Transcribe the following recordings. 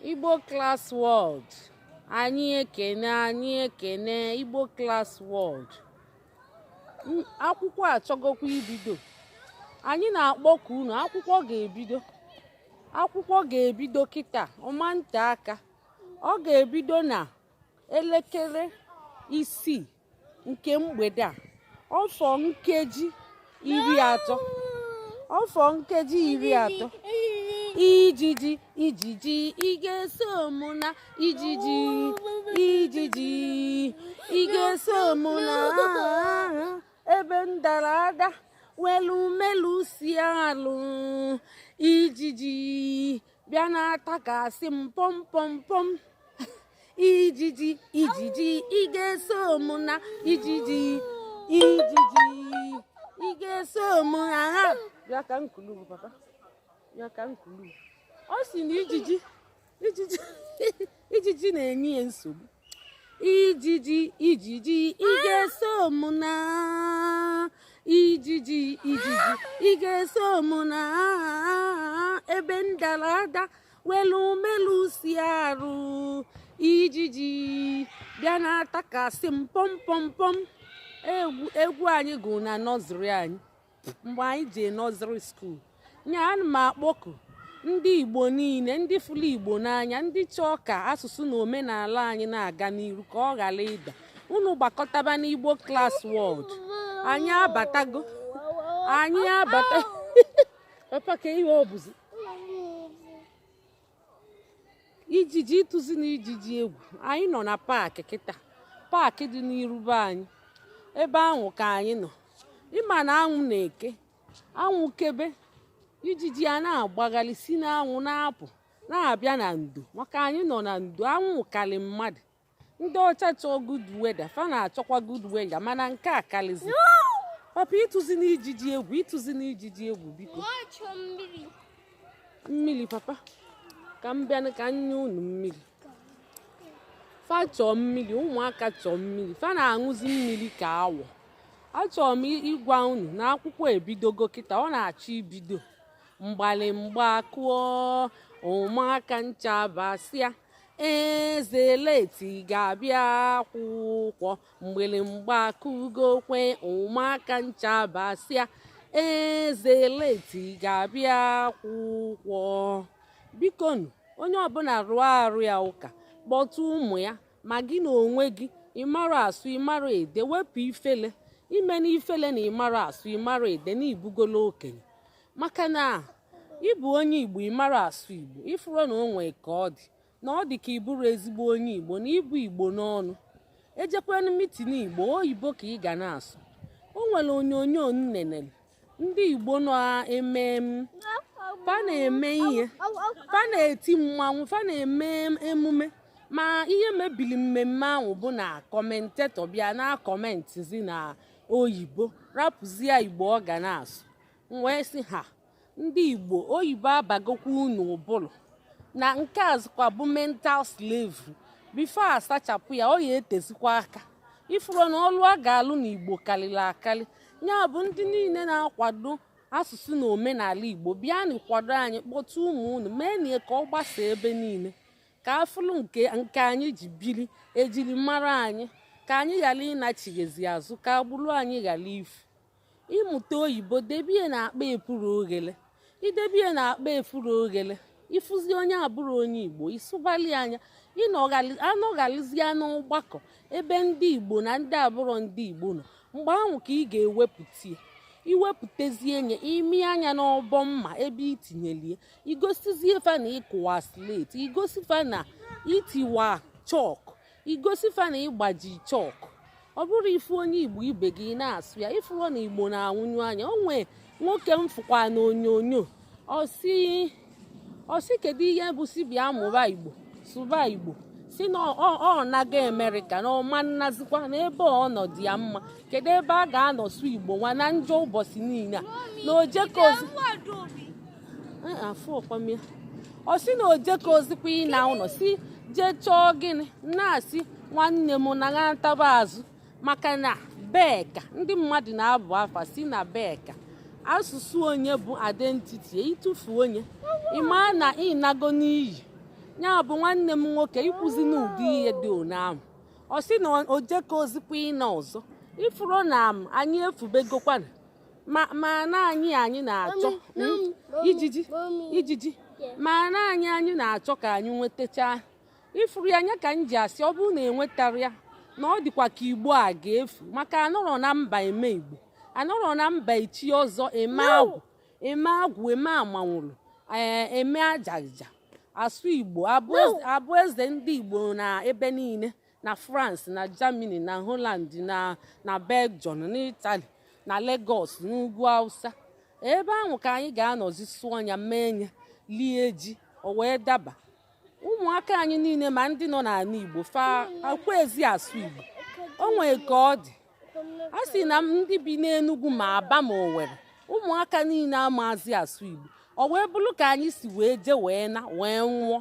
Igbo Class World, anyị ekene, anyị ekene Igbo Class World. Akwụkwọ achọgokwa ibido. Anyị na-akpọku unu, akwụkwọ ga-ebido, akwụkwọ ga-ebido kịta ọma nte aka. Ọ ga-ebido na elekere 6 nke mgbede a. Ọ fọ nkeji 30, ọ fọ nkeji 30. Ijiji, ijiji, ị ga-eso mụ na ijiji, ijiji, ị ga-eso mụ na ebe m dara ada welu melu si alụ. Ijiji bịa na-atakasị m pọm pọm pọm. Ijiji, ijiji, ị ga-eso mụ na ijiji, ijiji, ị ga-eso mụ. Aha, bịa ka m kulu, papa, bịa ka m kulu. Ọ sị na ijiji, ijiji, ijiji na-enye ya nsogbu. Ijiji, ijiji, ị ga-eso mụ na ijiji, ijiji, ị ga-eso mụ na ebe m dara ada welu melu si arụ. Ijiji bịa na-atakasị m pọm pọm pọm. Egwu, egwu anyị gụrụ na nursery anyị mgbe anyị jee nursery school. Nya ana m akpọku ndị Igbo niile, ndị fụlụ Igbo n'anya, ndị chọọ ka asụsụ na omenala anyị na-aga n'iru, ka ọ ghara ịda. Unu gbakọtaba n'Igbo Class World. Anyị abatago, anyị abata. Papa, ka ihe ọ bụzi ijiji, ịtụzi na ijiji egwu. Anyị nọ na park kịta, park dị n'iru be anyị. Ebe ahụ ka anyị nọ. Ịma na anwụ na-eke, anwụ kebe, ijiji a na-agbagharị si n'anwụ na-apụ na-abịa na ndo, maka anyị nọ na ndo. Anwụ kalị mmadụ. Ndị ọcha chọọ good weather, fa na-achọkwa good weather, mana nke a kalịzi. Papa, ịtụzi na ijiji egwu, ịtụzi na ijiji egwu, biko. Mmiri, papa, ka m bịanụ ka m nye unu mmiri. Fa chọọ mmiri, ụmụaka chọọ mmiri, fa na-aṅụzi mmiri ka awọ. Achọrọ m ịgwa unu na akwụkwọ ebidogo kịta, ọ na-achọ ibido. Mgbalimgba kụọ, ụmụaka ncha basịa, eze leti ga-abịa akwụkwọ. Mgbilimgba kụgokwe, ụmụaka ncha basịa, eze leti ga-abịa akwụkwọ. Bikonu, onye ọbụla rụọ arụ ya ụka, kpọtụ ụmụ ya. Ma gị na onwe gị, ịmara asụ, ịmara ede, wepụ ifele ime na ifele na ịmara asụ, ịmara ede, na ibugolo okenye, maka na ịbụ onye Igbo, ịmara asụ Igbo, ifuru na o nwee ka ọ dị, na ọ dị ka ịbụrụ ezigbo onye Igbo na ịbụ Igbo n'ọnụ. Ejekwanụ meeting Igbo, oyibo ka ị ga na-asụ. O nwere onyonyo nnenere ndị Igbo na-eme, fa na-eme ihe, fa na-eti mmanwụ, fa na-eme emume, ma ihe mebiri mmemme ahụ bụ na commentator bịa na commentzi na oyibo, rapụzie Igbo ọ ga na-asụ. Wee sị ha, ndị Igbo, oyibo abagokwa unu ụbụrụ, na nke a zikwa bụ mental slavery. Before asachapụ ya, ọ ya etezikwa aka. Ifuru na ọlụ a ga-alụ n'Igbo karịrị akarị. Ya bụ, ndị niile na-akwado asụsụ na omenala Igbo, bịanụ kwado anyị, kpọtụ ụmụ unu, mee na ka ọ gbasaa ebe niile, ka afụlụ nke nke anyị ji biri, ejiri mara anyị, ka anyị ghara ịnachighezi azụ, ka agbụrụ anyị ghara ifu. Ịmụta oyibo, debie na akpa efuru oghele, idebie na akpa efuru oghele. Ịfụzi onye abụrụ onye Igbo, ịsụbali anya. Anọghalizie n'ọgbakọ ebe ndị Igbo na ndị abụrọ ndị Igbo nọ, mgbe ahụ ka ị ga-ewepụta ya. Iwepụtazie nye imi anya n'ọbọ mma ebe itinyelie, igosizie fa na ịkụwa slate, igosi fa na itiwa chalk, igosi fa na ịgbaji chalk. Ọ bụrụ ifu onye Igbo ibe gị na-asụ ya, ifuru na Igbo na-anwụnyu anya. O nwee nwoke m fụkwa na onyonyo, ọsị kedu ihe bụ si bịa mụba Igbo, sụba Igbo, si na ọ naga Amerịka na ọma nnazikwa na ebe ọ nọ dị ya mma. Kedu ebe a ga-anọ sụ Igbo nwa na njọ ụbọchị niile a na ojekozi afụ ọkwamia? Ọ sị na ojeko ozikwa ịna ụlọ si jee chọọ gịnị na-asị nwanne m na ntaba azụ, maka na beka ndị mmadụ na-abụ afa si na beka asụsụ onye bụ identity. Ịtụfu onye, ịma na ịnago n'iyi. Ya bụ, nwanne m nwoke, ikwuzi n'ụdị ihe dị one ahụ, ọ sị na o jeka ozikwa ịna ọzọ ifuru na m anyị efubegokwana ma na anyị na-achọ ijiji ijiji, ma na anyị na-achọ ka anyị nwetachaa ifuru ya anya. Ka m ji asị, ọ bụrụ na enwetara ya, na ọ dịkwa ka Igbo a ga-efu, maka anọrọ na mba eme Igbo, anọrọ na mba echi ọzọ, eme agwụ, eme agwụ, eme amanwụrụ, ee, eme ajaja, asụ Igbo, abụ eze ndị Igbo na ebe niile, na France, na Germany, na Holland, na Belgium, na Italy, na Lagos, n'ugwu Hausa. Ebe ahụ ka anyị ga-anọzi sụọ ya, mee ya, lie ji, o wee daba. Ụmụaka anyị niile, ma ndị nọ n'ala Igbo, fa akwezi asụ Igbo. O nwee ka ọ dị, a sị na ndị bi n'Enugwu, ma Aba, ma Owerri, ụmụaka niile amazi asụ Igbo. Ọ wee bụrụ ka anyị si wee jee wee na wee nwụọ.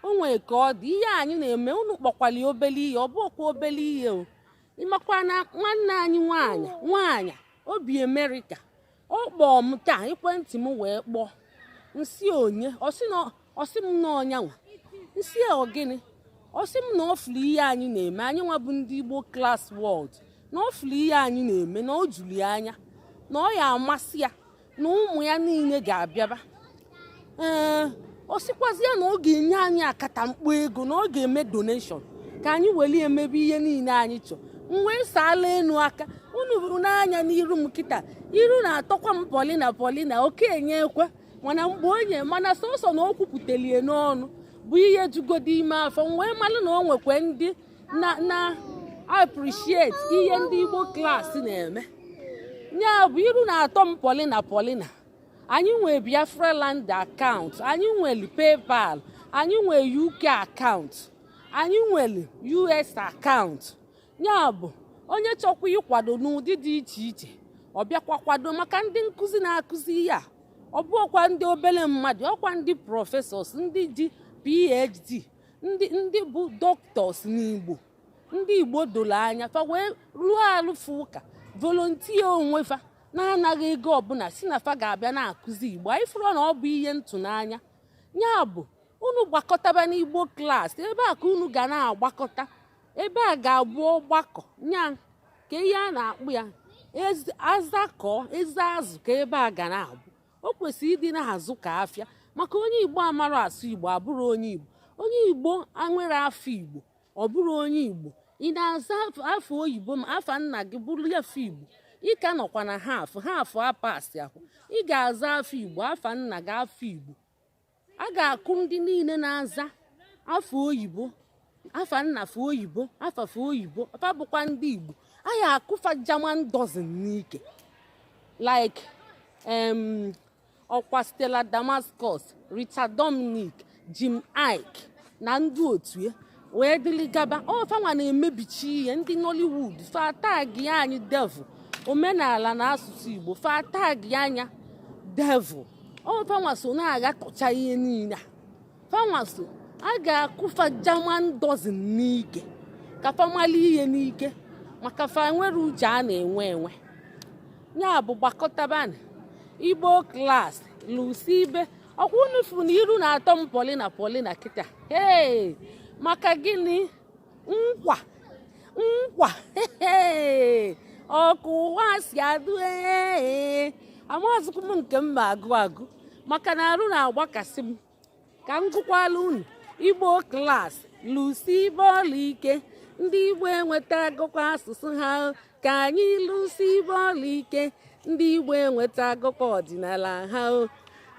O nwee ka ọ dị, ihe anyị na-eme, unu kpọkwali obele ihe, ọ bụkwa obele ihe o. Ịmakwa na nwanne anyị nwaanyị obi Amerịka, ọ kpọọ m taa, ekwentị m wee kpọọ nsị onye, ọsị m na ọnyanwa nsị ọ gịnị, ọsị m na ọ fụrụ ihe anyị na-eme, anyị nwa bụ ndị Igbo Class World, na ọ fụrụ ihe anyị na-eme, na o juru ya anya, na ọ ya amasị ya na ụmụ ya niile ga-abịaba. Ee, ọ sịkwazịa na ọ ga-enye anyị akatamkpo ego, na ọ ga-eme donation ka anyị weli emebe ihe niile anyị chọọ. M wee saala enu aka unu bụrụ n'anya n'iru m kịta, iru na-atọkwa m polina polina okenye ekwe. Mana mgbe onye mana sọsọ na o kwupụtalie n'ọnụ bụ ihe jugodo ime afọ m, wee malụ na o nwekwe ndị na appreciate ihe ndị Igbo Class na-eme. Ya bụ, iru na-atọ m polina polina. Anyị nwee Biafra Land account, anyị nwere PayPal, anyị nwee UK account, anyị nwere US account. Ya bụ, onye chọkwa ịkwado n'ụdị dị iche iche, ọ bịakwa kwado, maka ndị nkụzi na-akụzi ihe a, ọ bụọkwa ndị obere mmadụ, ọkwa ndị professors, ndị ji PhD, ndị bụ doctors n'Igbo, ndị Igbo doro anya, fa wee ruo alụfụ ụka, volunteer onwe fa na-anaghị ego ọbụla, si na fa ga-abịa na-akụzi Igbo. Anyị fụrụ na ọ bụ ihe ntụnanya. Ya bụ, unu gbakọtaba n'Igbo Class, ebe a ka unu ga na-agbakọta, ebe a ga-abụ ọgbakọ nya ka ihe a na-akpụ ya azakọ eze azụ, ka ebe a ga na-abụ. O kwesịrị ịdị na-azụ ka afịa, maka onye Igbo amara asụ Igbo abụrụ onye Igbo, onye Igbo nwere afọ Igbo ọ bụrụ onye Igbo. Ị na-aza afọ oyibo, ma afa nna gị bụrụ afọ Igbo, ị ka nọkwa na half half apasị akwa. Ị ga-aza afọ Igbo, afa nna gị afọ Igbo. A ga-akụ ndị niile na-aza afọ oyibo, afa nna fe oyibo, afa fe oyibo, afa bụkwa ndị Igbo, a ya akụfa German dozen n'ike, like ọkwa Stella Damascus, Richard Dominic, Jim Iyke na ndị otu ya wee dịrị gaba. Ọ fanwa na-emebichi ihe ndị Nollywood fa tag anyị devil, omenala na asụsụ Igbo fa tag anya devil. Ọ fanwa so na-aghatọcha ihe niile a. Fanwa so a ga-akụfa German dozen n'ike ka famali ihe n'ike, maka fa nwere uche a na-enwe enwe. Ya bụ, gbakọtabanụ Igbo Class, lụsi ibe ọkwa unu furu na iru na-atọ m polina polina kịta. Hey, maka gịnị? Nkwa nkwa ọkụ ụwa si adụ. Ee, amazịkwu m nke m ma agụ agụ, maka na arụ na-agbakasị m. Ka m gụkwala unu: Igbo Class, lụsi bọọlụ ike, ndị Igbo enweta agụkwa asụsụ ha. Ka anyị lụsi bọọlụ ike, ndị Igbo enweta agụkọ ọdịnala ha. O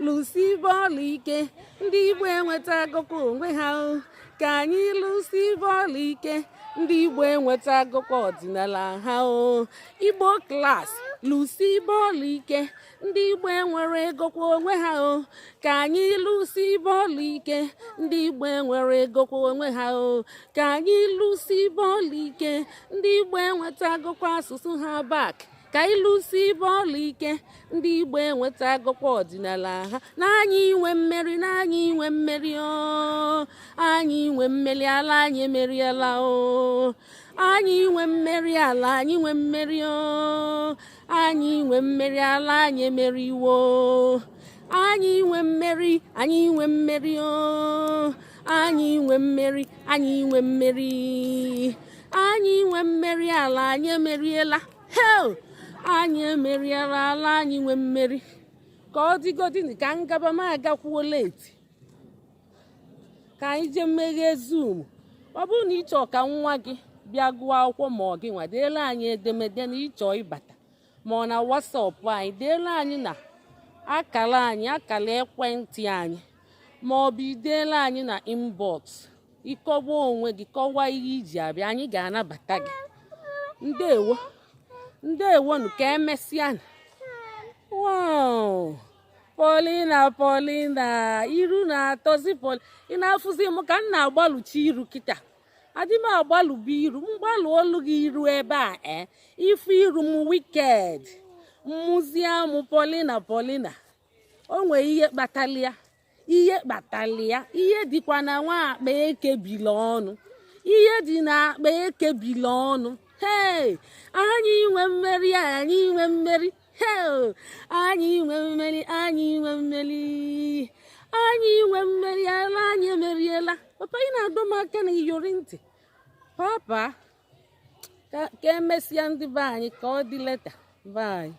lụsi bọọlụ ike, ndị Igbo enweta agụkọ onwe ha. O ka anyị lụsi bọọlụ ike, ndị Igbo enweta agụkọ ọdịnala ha. O Igbo Class, lụsi bọọlụ ike, ndị Igbo enwere egokwa onwe ha. O ka anyị lụsi bọọlụ ike, ndị Igbo enwere egokwa onwe ha. O ka anyị lụsi bọọlụ ike, ndị Igbo enweta agụkọ asụsụ ha back. Ka anyị lụsi bọọlụ ike, ndị Igbo enweta agụkọ ọdịnala ha. Na anyị inwe mmeri, na anyị inwe mmeri, o anyị inwe mmeri, ala anyị emeriela. O anyị inwe mmeri, ala anyị nwe mmeri. O anyị inwe mmeri, ala anyị emeriwo. Anyị inwe mmeri, anyị inwe mmeri, o anyị. Anyị nwe mmeri, anyị nwe mmeri, anyị nwe mmeri. Ala anyị emeriela. Hel, anyị emeriela. Ala anyị nwe mmeri. Ka ọ dịgodin, ka ngaba m agakwuo late, ka anyị jee meghee Zoom. Ọ bụrụ na ị chọọ ka nwa gị bịa gụọ akwụkwọ, ma ọ gị nwa, deela anyị edemede na ịchọọ ịbata, ma ọ na WhatsApp anyị, deela anyị na akara anyị, akara ekwentị anyị, ma ọ bụ ideela anyị na inbox, ịkọwa onwe gị, kọwaa ihe iji abịa, anyị ga-anabata gị. Ndewo, ndewonu, ka emesịa. Wow, Paulina, Paulina, iru na-atọzi. Paul, ị na-afụzi m ka m na-agbalụchi iru kịta? Adị m agbalụbu iru mgbalụ olu gị iru ebe a. Ee, ifu iru m wicked mmụzie mụ. Paulina, Paulina, o nwee ihe kpatalịa, ihe kpatalịa, ihe dịkwa na nwa akpa ekebili ọnụ, ihe dị na akpa ekebili ọnụ. Hei, anyị nwe mmeri, anyị nwe mmeri. Hei, anyị nwe mmeri, anyị nwe mmeri, anyị nwe mmeri. Ala anyị emeriela. Papa, ị na-adọ m aka na iyori ntị. Papa, ka emesịa, ndị be anyị, ka ọ dị later. Bye.